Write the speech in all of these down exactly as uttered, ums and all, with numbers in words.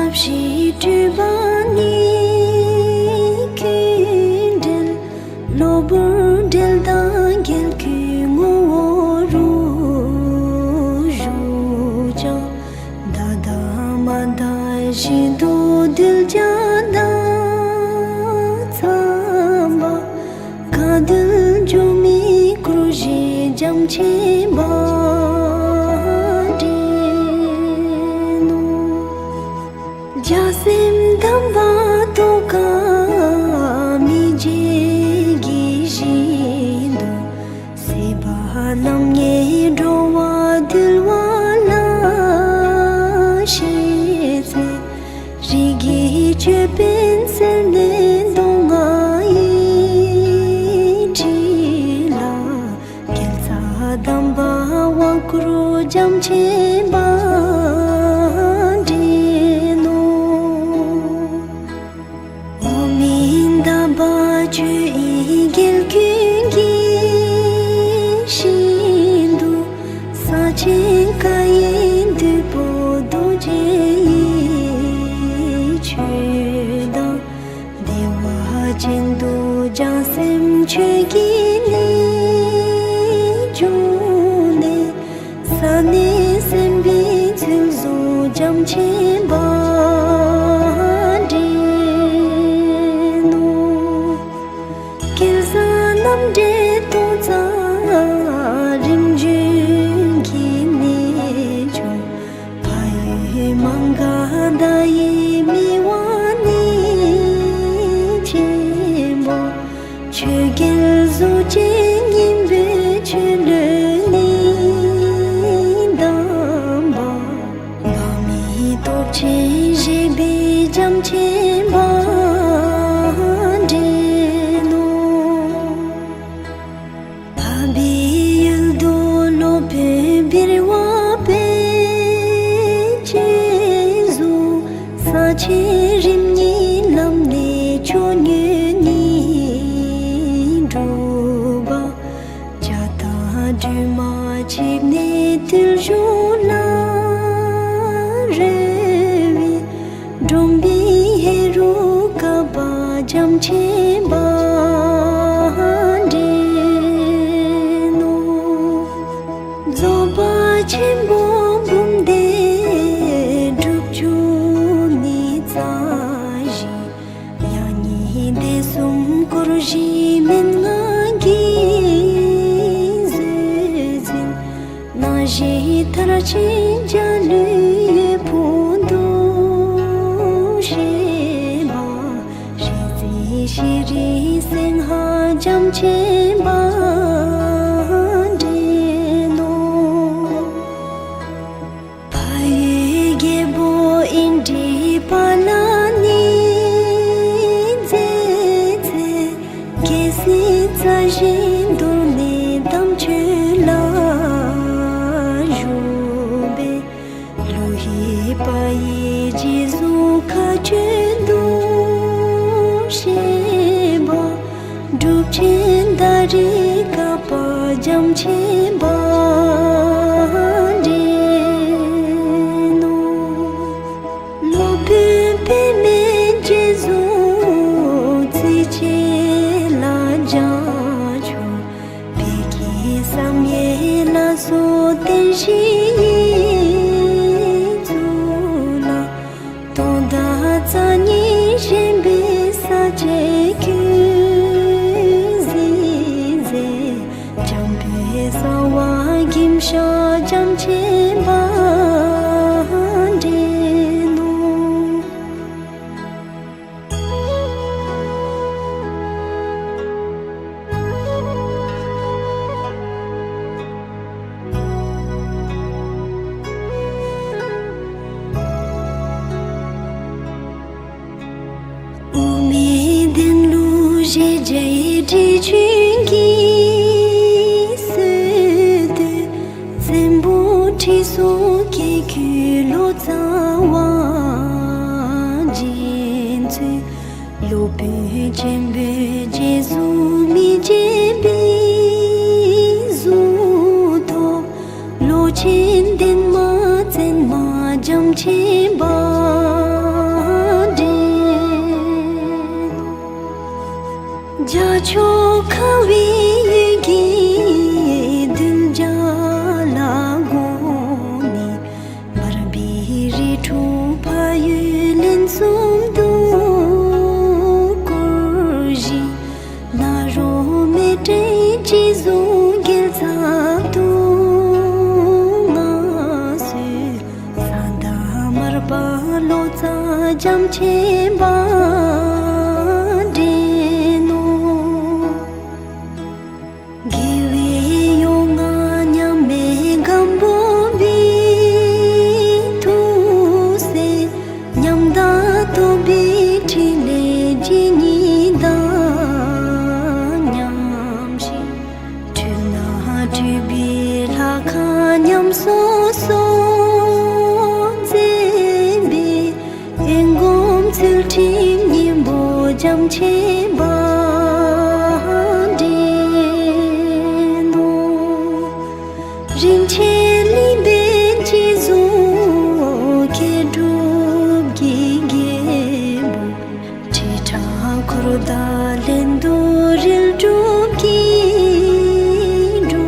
ཞབས་ཕྱི་སྤྲུལ་པ་ནི་ཀུན་འགྲེལ། གློ་བུར་འགྲེལ་དང་རྒྱལ་ཀུན་ངོ་བོ་རུ་བཞུགས་ཀྱང་། ད་ལྟ་མ་འདའ་བཞིན་དུ་གདུལ་བྱ་དང་འཚམས་པ། བཀའ་འདུལ་འབྱུང་མི་སྐུ་བཞིའི་རྒྱ་ཆེན་པ་འདྲེན་ནོ། བྱང་སེམས་དམ་པ་རྟོགས་དཀའ་མི་མཇེད་ཀྱི་ཞིང་དུ། སྲིད་པ་རྣམ་ལྔའི་འགྲོ་བ་འདུལ་བ་ལ་ཞེན་ཚེ། རིགས་ཀྱི་ཅོད་པན་གསེར་ནས་མདོ་སྔགས་ཡིག་བྲིས་ལ། དགེ་རྩ་དམ་པ་དབང་བསྐུར་རྒྱ་ཆེན་པ་འདྲེན་ནོ། འོག་མིན་ཟླ་བ་ཆོས་དབྱིངས་རྒྱལ་ཀུན་གྱི་ཞིང་དུ། ས་ཆེན་ཀ་ཡེ་འདུས་པོ་རྡོ་རྗེ་ཡི་ཆོས་དང་། བདེ་བ་ཅན་དུ་བྱང་སེམས་ཆོས་ཀྱི་གནས་བྱུང་ནས། ས་གནས་སེམས་དཔའི་ཚུལ་བཟུང་རྒྱ་ཆེན་པ་འདྲེན་ནོ། སྐལ་བཟང་རྣམ་འདྲེན་སྟོང་རྩ་རིམ་བྱོན་གྱི་གནས་བྱུང་། ཕ་ཡུལ་མ་ག་དྷ་ཡི་མི་དབང་གནས་ཆེན་པོ། ཆོས་རྒྱལ་གཟུགས་ཅན་སྙིང་པོའི་ཆོས་བློས་གཉིས་དམ་པ། འབངས་མི་སྟོབས་ཆེན་བཞད་པའི་རྒྱ་ཆེན་པ་འདྲེན་ནོ། འཕགས་པའི་ཡུལ་དུ་སློབ་དཔོན་བིར་ཝ་པཎ་ཆེན་བཞུགས། ས་ཆེན་རིམ་གཉིས་ལམ་ནས་མཆོག་གཉིས་གཉིས་སྒྲུབ་པ། བྱ་དང་སྒྲོལ་མ་ཆིབས་ནས་བརྟུལ་ཞུགས་ལ་རོལ་བའི། འབྲོམ་པའི་ཧེ་རུ་ཀ་པ་རྒྱ་ཆེན་པ་འདྲེན་ནོ། རྫོགས་པ་ཆེན་པོ་འབུམ་སྡེ་སྒྲུབ་བཅུ་ནི་རྩ་བཞི། ཡང་སྙིང་སྡེ་གསུམ་སྐོར་བཞི་མན་ངག་གི་མཛོད་འཛིན། སྣང་བཞི་མཐར་ཕྱིན་འཇའ་ལུས་ཕུང་དུ་བྱེད་པ། རིག་འཛིན་ཤྲཱི་སིང་ཧ་རྒྱ་ཆེན་པ་འདྲེན་ནོ། ཕ་ཡུལ་རྒྱལ་པོ་ཨིནྡྲའི་པཱ་ལ་ནི་མཛད་ཚེ། རྒྱལ་སྲིད་རྩ་བཞིན་དོར་ནས་དམ་ཆོས་ལ་བཞུགས་པས། ཀླུ་ཡི་དཔལ་ཡེ་རྗེས་བཟུང་མཁའ་སྤྱོད་དུ་བྱེད་པ། གྲུབ་ཆེན་ད་རེས་བཀའ་པ་རྒྱ་ཆེན་པ་འདྲེན་ནོ། སློབ་དཔོན་པདྨས་རྗེས་བཟུང་ཚིགས་བཅད་ལ་བརྒྱ་ཆོག། བོད་ཀྱི་བསམ་ཡས་ལ་སོགས་བསྟན་བཤིག་ཡིག་གཙུག་ལག། སྟོང་དང་རྩ་གཉིས་བཞེངས་པའི་ས་བཅད་ཀུན་གཟིགས་མཛད། འཇམ་དཔལ་གསང་བ་གིང་ཤ་རྒྱ་ཆེན་པ་འདྲེན་ནོ། དབུ་མའི་གདན་ལུགས་ཞེས་བྱའི་ཁྲིད་ཆུང་གི་སྲོལ་གཏོད། བཙན་པོ་ཁྲི་སྲོང་ལོ་ཙཱ་བ་རྗེ་བཙུན། སློབ་དཔོན་ཆེན་པོའི་རྗེས་སུ་མི་བརྗེད་པའི་གཟུངས་ཐོབ། ལོ་ཆེན་འདན་མ་བཙན་མ་རྒྱ་ཆེན་པ། ཆོ་ག་བའི་ཡུལ་གྱི་གདུལ་བྱ་ལ་དགོངས་ནས། འབར་བའི་རི་ཁྲོད་ཕ་ཡུལ་ལན་གསུམ་དུ་བསྐོར་ཞིང་། ནཱ་རོ་མེ་སྤྲེལ་གྱི་གཟུགས་རྒྱལ་ཚབ་ཏུ་མངའ་གསོལ། ས་མཐའ་མར་པ་ལོ་ཙཱ་རྒྱ་ཆེན་པ་འདྲེན་ནོ། དགེ་བའི་ཡོ་ལྔ་མཉམ་མེད་སྒམ་པོ་པའི་ཐུགས་སྲས། ཉམས་དང་རྟོགས་པའི་ཕྲིན་ལས་ཇི་སྙེད་དང་མཉམ་ཞིང་། འཁྲུལ་སྣང་འཁྲུལ་པའི་ལྷ་ཁང་ཉམས་སོ་སོར་འཛིན་པའི། ཨེ་སྒོམ་ཚུལ་ཁྲིམས་སྙིང་པོ་རྒྱ་ཆེན་པ་འདྲེན་ནོ། རིན་ཆེན་གླིང་པའི་གཟུགས་མཁས་གྲུབ་ཀྱི་རྒྱལ་པོ། ཁྲི་ཕྲག་འཁོར་དང་ལྷུན་སྡུག་རིལ་སྒྲུབ་ཀྱི་འགྲོ་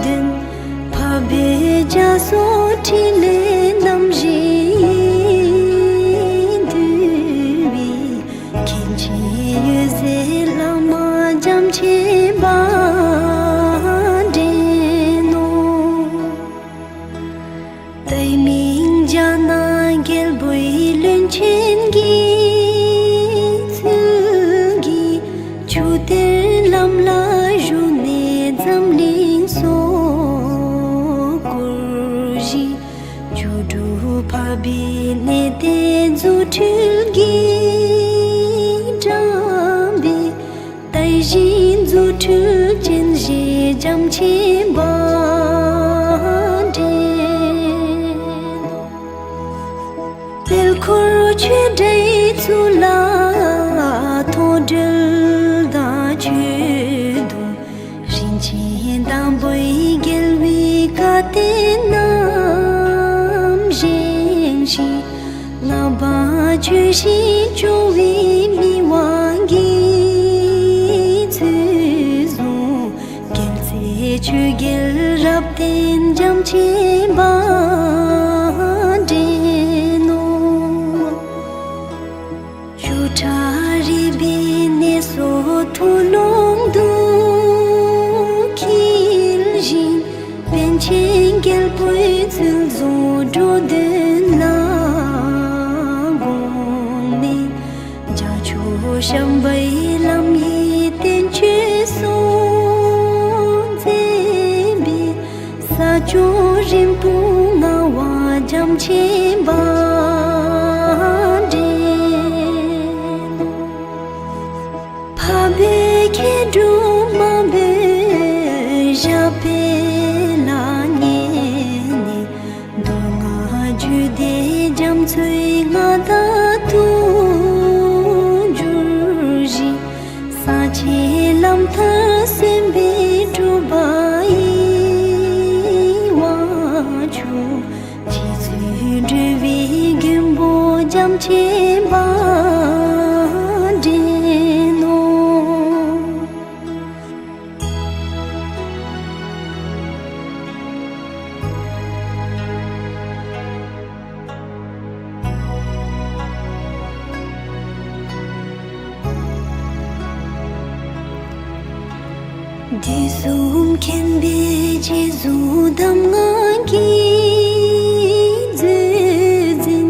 དོན། འཕགས་པའི་རྒྱ་མཚོ་ཕྲིན་ལས་རྣམ་བཞིས་འདུལ་བའི། མཁན་ཆེན་འོད་ཟེར་བླ་མ་རྒྱ་ཆེན་པ་འདྲེན་ནོ། ཏའི་མིང་རྒྱ་ནག་རྒྱལ་པོའི་བློན་ཆེན་གྱི་ཚུལ་གྱིས། ཆུ་གཏེར་ལམ་ལ་བཞུགས་ནས་འཛམ་གླིང་སོ་བསྐོར་ཞིང་། སྒྱུ་འཕྲུལ་འཕགས་པའི་གནས་བརྟན་རྫུ་འཕྲུལ་གྱིས་བཀྲམ་པའི། ཏའི་ཞིང་རྫུ་འཕྲུལ་ཅན་ཞེས་རྒྱ་ཆེན་པ་འདྲེན་ནོ། དཔལ་འཁོར་ཆོས་སྒྲའི་ཚུལ་ལ་མཐོང་གྲོལ་དང་ཆོས་དུང་། རིན་ཆེན་དང་པོའི་རྒྱལ་བའི་བཀའ་བསྟན་རྣམས་བཞེངས་ཤིང་། བསླབ་པ་ཆོས་བཞིན་སྐྱོང་བའི་མི་དབང་གིས་ཚུལ་བཟུང་། རྒྱལ་སྲས་ཆོས་རྒྱལ་རབ་བརྟན་རྒྱ་ཆེན་པ་འདྲེན་ནོ། ཆུ་ཕྲ་རི་བའི་གནས་སུ་ཐུགས་ཀློང་དུ་འཁྱིལ་ཞིང་། པཎ་ཆེན་རྒྱལ་པོའི་ཚུལ་བཟུང་འགྲོ་དོན་ལ་དགོངས་ནས། རྒྱ་མཚོ་བྱམས་པའི་ལམ་ཡིག་བསྟན་བཅོས་སུ་མཛད་པའི། ས་སྐྱོང་རིན་སྤུངས་ངག་དབང་རྒྱ་ཆེན་པ་འདྲེན་ནོ། འཕགས་པའི་མཁས་གྲུབ་མང་པོས་ཞབས་པད་ལ་བརྙེས་ནས། མདོ་སྔགས་རྒྱུད་སྡེ་རྒྱ་མཚོའི་མངའ་བདག་ཏུ་གྱུར་ཞིང་། ས་ཆེན་ལམ་མཐར་སོན་པའི་སྒྲུབ་པ་ཡི་དབང་ཕྱུག། རྗེ་བཙུན་སྒྲོལ་བའི་མགོན་པོ་རྒྱ་ཆེན་པ་འདྲེན་ནོ། དུས་གསུམ་མཁྱེན་པའི་རྗེས་སུ་གདམས་ངག་གི་མཛོད་འཛིན།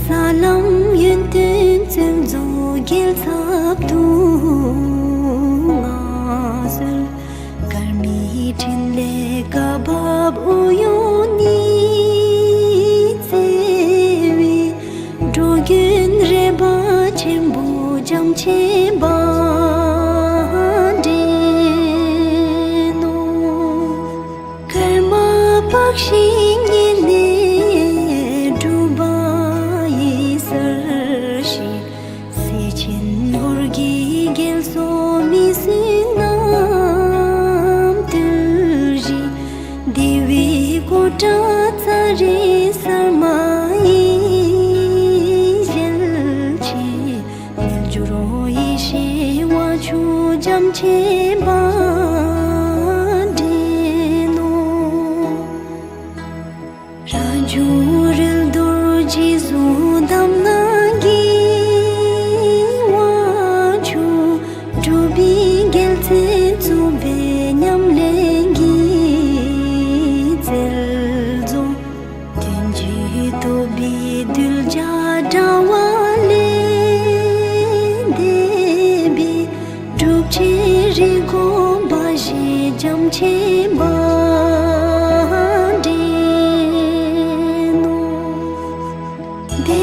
ས་ལམ་ཡོན་ཏན་བཙུན་རྫོགས་རྒྱལ་ཚབ་ཏུ་མངའ་གསོལ། དཀར་མེ་ཕྲིན་ལས་བཀའ་བབས་དབུ་གཡོག་ནས་བརྩེ་བའི། འགྲོ་མགོན་རས་པ་ཆེན་པོ་རྒྱ་ཆེན་པ་འདྲེན་ནོ། ཀརྨ་པཀྴིའི་ཉེ་གནས་སྒྲུབ་པ་ཡི་སར་ཞིག། སྲས་ཆེན་ཧོར་གྱི་རྒྱལ་སྲས་མི་བསྲུན་རྣམས་བཏུལ་ཞིང་། བདེ་བའི་གཽ་ཌ་ཙཱ་རི་གསར་མ་ཡི་ཞལ་ཕྱེ། རྣལ་འབྱོར་ཡེ་ཤེས་དབང་ཕྱུག་རྒྱ་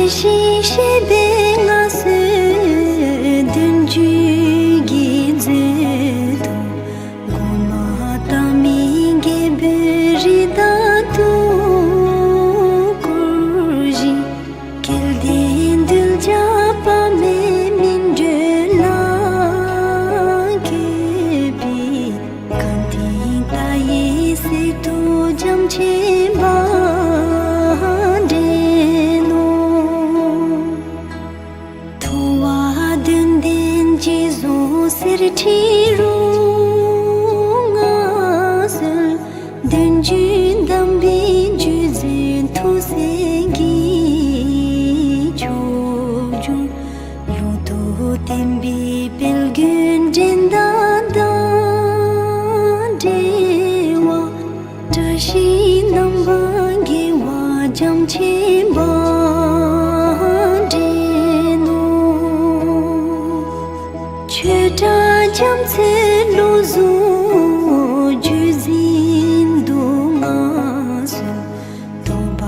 ཞེས་བཤད་པའི་སྔ་སོས་བདུན་ཅུའི་དགེ་མཛོད་དུ། གོང་མ་དང་མི་རྒྱལ་བོའི་རིགས་བདག་ཏུ་བཀུར་ཞིང་། སྐལ་ལྡན་གདུལ་བྱ་དཔག་མེད་སྨིན་གྲོལ་ལ་བཀོད་པའི། གང་དེ་ལྟ་ཡི་གསེར་ཏོག་རྒྱ་ཆེན་པ་འདྲེན་ནོ། ཐུབ་པ་བདུན་ལྡན་རྗེས་བཟུང་གསེར་ཁྲི་རུ་མངའ་གསོལ། བདུན་ཅུའི་འདམ་པའི་རྒྱུད་འཛིན་ཐུགས་སྲས་ཀྱི་ཕྱོགས་བཅུར། ལུང་དུ་བསྟན་པའི་དཔལ་མགོན་འགྲན་ཟླ་དང་བྲལ་བ། བཀྲ་ཤིས་རྣམ་པར་རྒྱལ་བ་རྒྱ་ཆེན་པ་འདྲེན་ནོ། ཆོས་གྲགས་རྒྱ་མཚོའི་ལུགས་བཟུང་རྒྱུད་འཛིན་དུ་མངའ་གསོལ། སྟོན་པ་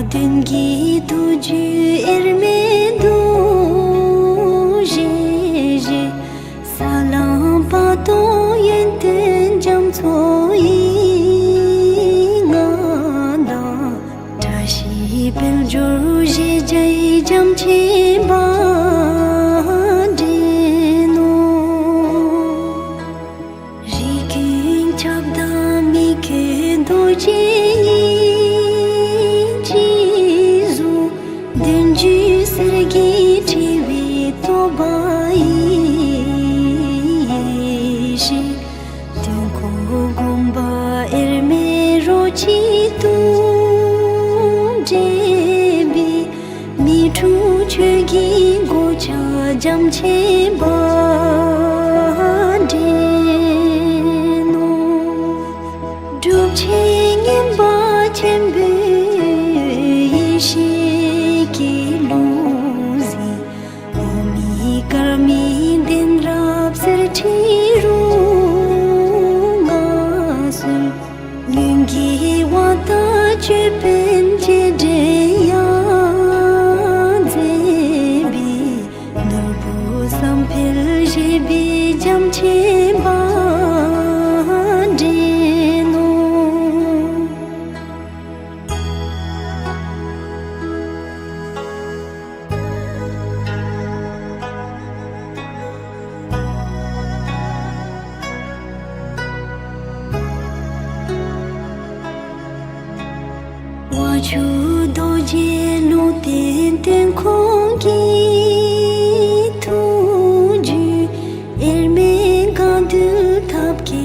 བདུན་གྱི་ཐུགས་རྒྱུད་དབྱེར་མེད་དུ་བཞེས་བཞེས། ས་བླངས་བར་དོ་ཡོན་ཏན་རྒྱ་མཚོ་ཡི་མངའ་བདག། བཀྲ་ཤིས་དཔལ་འབྱོར་ཞེས་བྱའི་རྒྱ་ཆེན་པ་འདྲེན་ནོ། རིགས་ཀུན་ཁྱབ་བདག་མི་བསྐྱོད་རྡོ་རྗེ་ཡིས། རྗེས་བཟུང་བདུན་ཅུའི་གསེར་གྱིས་ཕྲེང་བའི་ཐོད་པ་ཡིས། ཡེ་ཤེས་དུས་འཁོར་དགོངས་པ་དབྱེར་མེད་རོ་གཅིག་ཏུ་འདྲེས་པའི། མི་འཁྲུགས་ཆོས་ཀྱི་གོ་ཆ་རྒྱ་ཆེན་པ་འདྲེན་ནོ། སྒྲུབ་ཆེན་མཉན་པ་ཆེན་པོའི་ཡེ་ཤེས་ཀྱི་ལུང་བཞིན། འོག་མིན་ཀརྨའི་གདན་རབས་གསེར་ཁྲི་རུ་མངའ་གསོལ། སྔོན་གྱི་དབང་ཐང་ཅོད་པན་གྱི་སྒྲས་ཡང་མཛེས་པའི། ནོར་བུ་བསམ་འཕེལ་བཞད་པའི་རྒྱ་ཆེན་པ་འདྲེན་ནོ། དབང་ཕྱུག་རྡོ་རྗེ་ལུང་བསྟན་དོན་ཁོང་གི་ཐུགས་རྒྱུད། དབྱེར་མེད་གང་འདུལ་ཐབས་མཁས་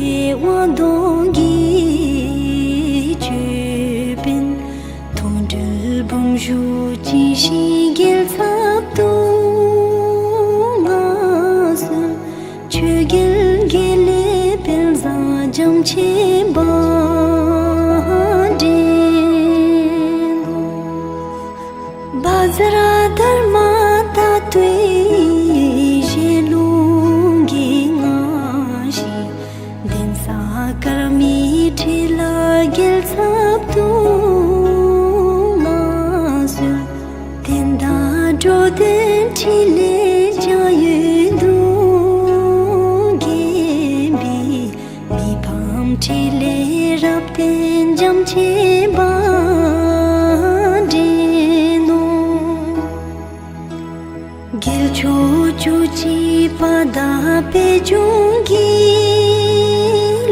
དབང་ཐང་གི་ཅོད་པན། མཐོང་གྲོལ་འབུམ་བཞུགས་ཅི་ཞིག་རྒྱལ་ཚབ་ཏུ་མངའ་གསོལ། ཆོས་རྒྱལ་དགེ་ལེགས་དཔལ་བཟང་རྒྱ་ཆེན་པ་འདྲེན་ནོ། བཛྲ་དྷརྨ་ད་ལྟའི་ཞལ་ལུང་གི་སྔ་ཞིང་། གདན་ས་ཀརྨའི་ཁྲི་ལ་རྒྱལ་ཚབ་ཏུ་མངའ་གསོལ། དོན་དང་འགྲོ་དོན་ཕྲིན་ལས་འཇའ་འོད་དུ་བརྒྱན་པའི། མི་ཕམ་ཕྲིན་ལས་རབ་བརྟན་རྒྱ་ཆེན་པ་འདྲེན་ནོ། རྒྱལ་མཆོག་བཅུ་གཅིག་པ་དང་པད་འབྱུང་གི་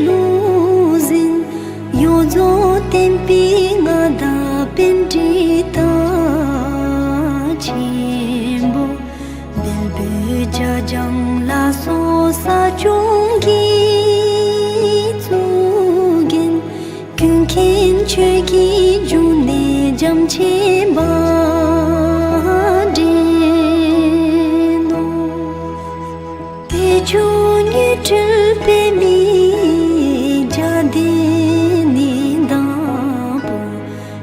ལུང་བཞིན། ཡོངས་རྫོགས་བསྟན་པའི་མངའ་བདག་པཎྜི་ཏ་ཆེན་པོ། བལ་པོའི་རྒྱ་རྒྱང་ལ་སོགས་ས་སྐྱོང་གི་གཙུག་རྒྱན། ཀུན་མཁྱེན་ཆོས་ཀྱི་འབྱུང་གནས་རྒྱ་ཆེན་པ་འདྲེན་ནོ། དཔལ་འབྱུང་དངོས་གྲུབ་པདྨའི་རྒྱ་མདུན་ནས་དང་པོ།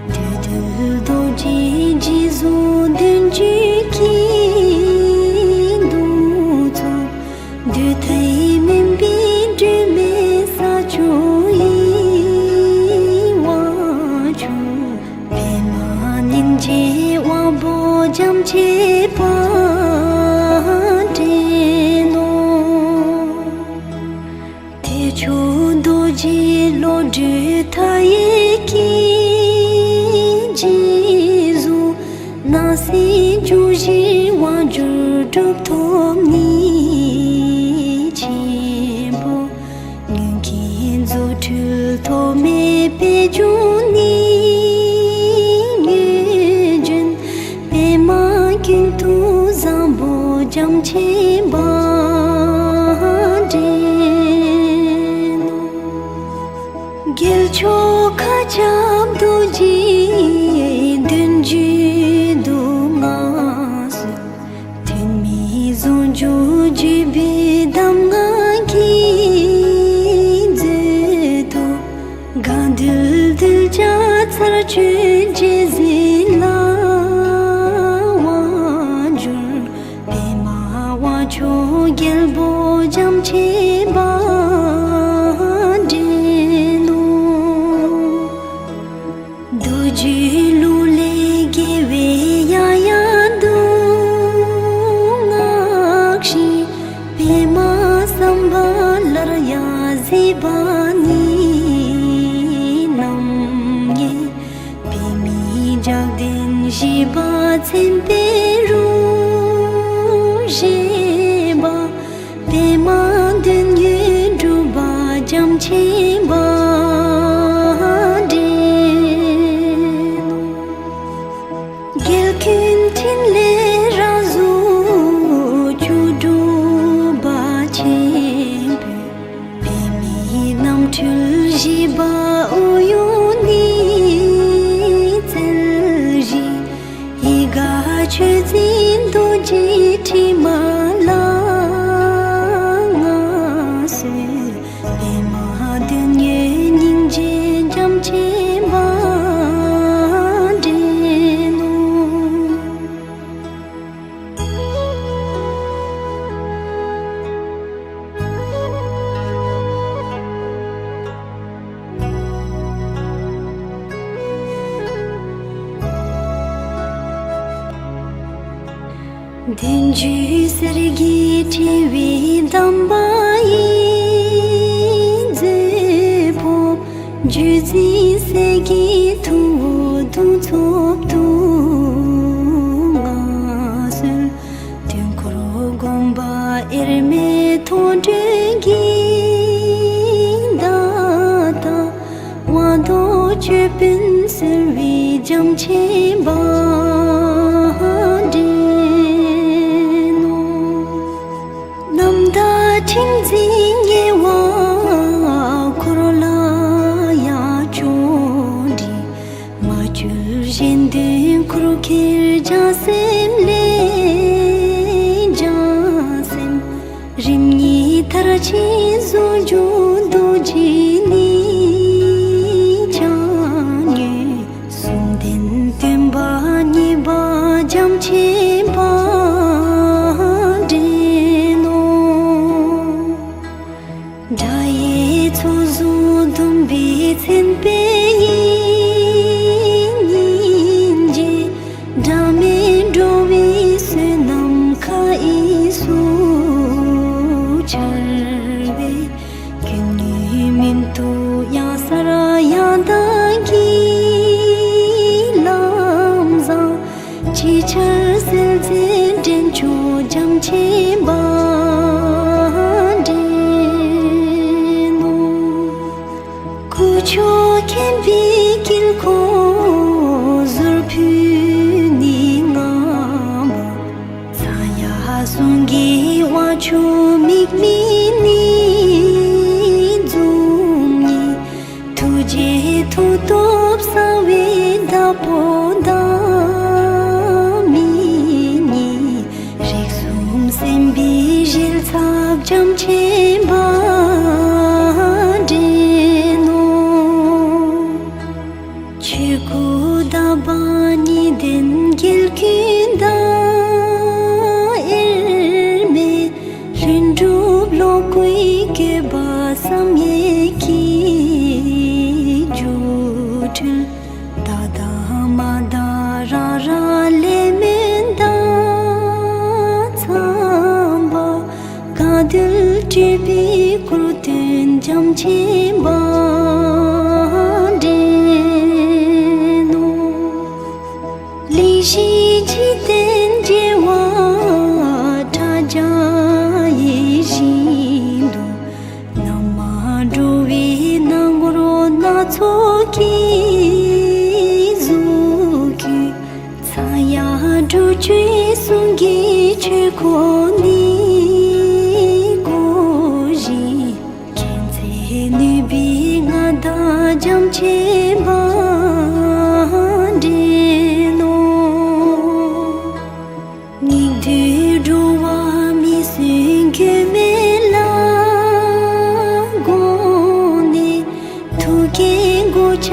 བདུད་འདུལ་རྡོ་རྗེ་རྗེས་བཟུང་བདུན་ཅུའི་ཀུན་འདུས་ཚོགས། འདུལ་མཐའི་མུན་པའི་སྒྲོན་མེ་ས་སྐྱོང་ཡི། དབང་ཕྱུག་པདྨ་ཉིན་བྱེད་ བྱེད་པ་འདྲེན་ནོ། དེ་ཕྱོགས་རྡོ་རྗེ་བློ་གྲོས་མཐའ་ཡས་ཀྱི་རྗེས་སུ། སྣང་སྲིད་འབྱུང་བཞིའི་དབང་གྱུར་གྲུབ་ཐོབ་ནི་ཆེན་པོ། ཉོན་གྱིས་རྫུ་འཕྲུལ་ཐོགས་མེད་སྤེལ་འབྱུང་ནི། ཉེ་བརྒྱུད་པདྨ་ཀུན་ཏུ་བཟང་པོ་རྒྱ་ཆེན་པ་འདྲེན་ནོ། རྒྱལ་མཆོག་མཁའ་ཁྱབ་རྡོ་རྗེ་གདུང་བརྒྱུད་མདོ་སྔགས་སྲོལ། ཐོན་མིའི་ཟུང་འཇུག་བརྒྱུད་པའི་གདམས་ངག་གི་མཛོད་དུ། དགའ་འདུལ་གདུལ་བྱ་ཚར་གཅོད་རྗེས་འཛིན་ལ་དབང་བསྒྱུར། པདྨ་དབང་ཕྱུག་རྒྱལ་པོ་རྒྱ་ཆེན་པ་འདྲེན་ནོ། རྡོ་རྗེའི་གླུ་ལས་དགེ་བའི་ཡང་ཡང་གདུང་བསྔགས་ཤིང་། པདྨ་སམྦྷ་ལར་ཡང་གཟིགས་པ་ནི། རྣམ་ངེས་པདྨའི་ལྗགས་ལྡན་བཞད་པ་མཚན་དཔེ་རུ་བཞད་པ། པདྨ་དོན་ཡོད་གྲུབ་པ་རྒྱ་ཆེན་པ་འདྲེན་ནོ། རྒྱལ་ཀུན་ཕྲིན་ལས་རང་གཟུགས་བཅུ་དྲུག་པ་ཆེན་པོས། པདྨའི་རྣམ་འཕྲུལ་བཞད་པ་དབུ་ཡུག་ནས་རྩལ་བཞེས། ཡིད་དགའ་ཆོས་འཛིན་རྡོ་རྗེ་ཁྲི་མ་ལ་མངའ་གསོལ། པདྨ་དོན་ཡོད་སྙིང་རྗེ་རྒྱ་ཆེན་པ་འདྲེན་ནོ། བདུན་ཅུའི་གསེར་གྱི་ཕྲེང་བའི་འདམ་པ་ཡིས་མཛེས་ཕོབ། བརྗིད་ཆེན་གསེར་གྱི་ཐུན་བུ་གདུང་འཚོབ་ཏུ་མངའ་གསོལ། དུས་འཁོར་དགོངས་པ་དབྱེར་མེད་མཐོང་གྲོལ་གྱི་བརྡ་དང་། དབང་ཐོབ་ཅོད་པན་གསོལ་བའི་རྒྱ་ཆེན་པ་འདྲེན་ནོ། རྣམ་དག་ཁྲིམས་འཛིན་ཉེ་བར་འཁོར་ལ་ཡང་ཅོག་འདྲི། མ་གྱུར་གཞན་དོན་འཁོར་ཁྱེར་བྱང་སེམས་ལས་བྱང་སེམས། རིམ་གཉིས་མཐར་ཕྱིན་ཟུང་འཇུག་རྡོ་རྗེ་ནི། བྱང་ཉུལ་གསུམ་ལྡན་སྟོན་པ་གཉིས་པ་རྒྱ་ཆེན་པ་འདྲེན་ནོ། དགྲ་ཡི་ཚོགས་བཟུང་གདུང་བའི་མཚན་དཔེ་ཡིས་ཉིན་བྱེད། སྒྲ་མེད་འགྲོ་བའི་བསོད་ནམས་མཁའ་དབྱིངས་སུ་འཆར་བས། ཀུན་ནས་མིན་འདུག་ཡང་གསལ་ཡང་དག་གི་ལམ་བཟང་། ཅིག་ཅར་གསལ་མཛད་འདྲེན་མཆོག་རྒྱ་ཆེན་པ་འདྲེན་ནོ། སྐུ་མཆོག་མཁྱེན་པའི་དཀྱིལ་འཁོར་ཟུར་ཕུད་ནས་མངའ་བ། གཙང་ཡང་ཟུང་གི་དབང་ཕྱུག་མིག་སྨན་ནི་འཛུམ་གཉིས། ཐུགས་རྗེའི་མཐུ་སྟོབས་གསང་བའི་བདག་པོ་བདག་མེད་ཉིད། རིགས་གསུམ་སེམས་དཔའི་གཞལ་ཚབ་རྒྱ་ཆེན་པ་འདྲེན་ནོ། ཆོས་སྐུ་དག་པ་གཉིས་ལྡན་རྒྱལ་ཀུན་བདག་དབྱེར་མེད། ལྷུན་གྲུབ་བློ་བཀོད་བཀོད་པ་བསམ་ཡས་ཀྱི་སྒྱུ་འཕྲུལ། དག་དང་མ་དག་རང་རང་ལས་མིན་དང་ བྱམས་ཆེན་པ་འདྲེན་ནོ། ལེགས་བཤད་འཇིག་རྟེན་རྒྱལ་བ་དྲ་རྒྱ་ཡིད་བཞིན་དུ། ན་མ་འགྲོ་བའི་སྣང་ངོར་སྣ་ཚོགས་ཀྱི་གཟུགས་ཀྱིས། ས་ཡ་དྲུག་ཅུའི་གསུང་གི་ཆོས་འཁོར་ནི་བསྐོར་ཞིང་། མཁྱེན་བརྩེ་ནུས་པའི་མངའ་བདག་བྱམས་ཆེན་པ་འདྲེན་ནོ། སྙིགས་དུས་འགྲོ་བ་མི་བསྲུན་སྐྱོན་མེད་ལ་དགོངས་ནས། ཐུགས་བསྐྱེད་གོ་ཆ་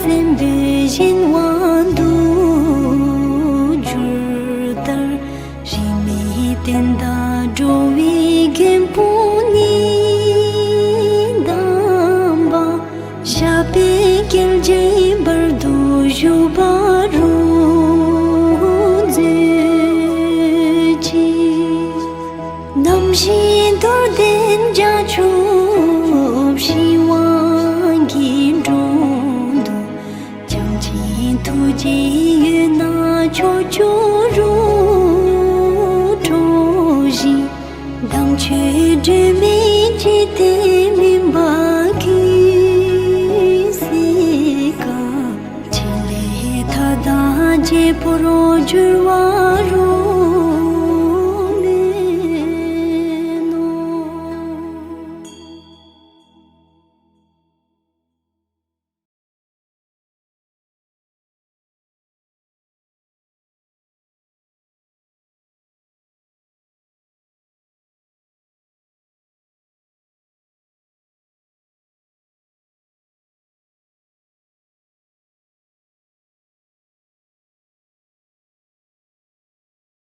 བཙན་པོས་གཞན་དབང་དུ་གྱུར་ལྟར། རིས་མེད་བསྟན་དང་འགྲོ་བའི་མགོན་པོ་ཉིད་དམ་པ། ཞབས་པད་བསྐྱེད་ཅིང་བར་དུ་བཞུགས་པ་རུ་མཛོད་ཅིག། ནམ་ཞིག་རྡོར་གདན་རྒྱ་མཚོ་ཞི་བ་གི་དྲུང་དུ། བྱམས་ཆེན་ཐུགས་རྗེའི་འོད་སྣང་ཕྱོགས་བཅུ་རུ་འཕྲོ་ཞིང་། མདངས་ཆེན་སྒྲོན་མེའི་འཇིག་རྟེན་མུན་པ་ཀུན་སེལ་ག་ཕྲིན་ལས་མཐའ་དག་རྒྱལ་པོར་གྱུར་པ།